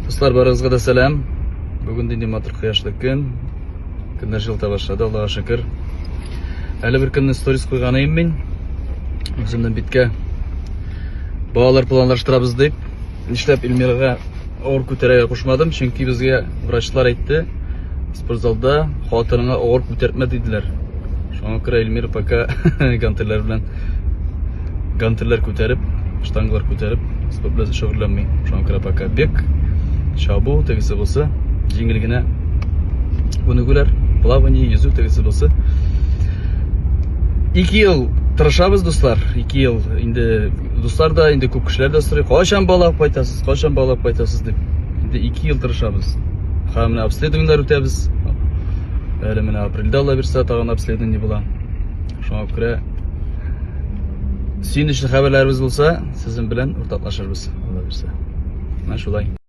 Дуслар, барыгызга да сәлам. Бүген нинди матур кояшлы көн. Көннәр җылыта башлады, Аллага шөкер. Әле бер көнне сторис куйган идем мин. Үземнең биткә балалар планлаштырабыз дип. Нишләп Эльмирага авыр күтәрергә кушмадым, чөнки безгә врачлар әйтте, спортзалда хатыныңа авыр күтәртмә диделәр. Шуңа күрә Эльмира пока гантельләр белән гантельләр күтәреп, штангалар күтәреп, спорт белән шөгыльләнми. Шуңа күрә пока бег, чабу, тегесе булса, җиңел генә күнегүләр, плавание, йөзү, тегесе булса. Ике ел тырышабыз, дуслар. Ике ел инде дуслар да, инде күп кешеләр дә сорый, кайчан бала алып кайтасыз, кайчан бала алып кайтасыз дип. Инде ике ел тырышабыз. Һәм менә обследованиеләр үтәбез. Әле менә апрельдә Алла бирсә, тагын обследование була. Шуңа күрә сөенечле хәбәрләребез булса, сезнең белән уртаклашырбыз, Алла бирсә. Менә шулай.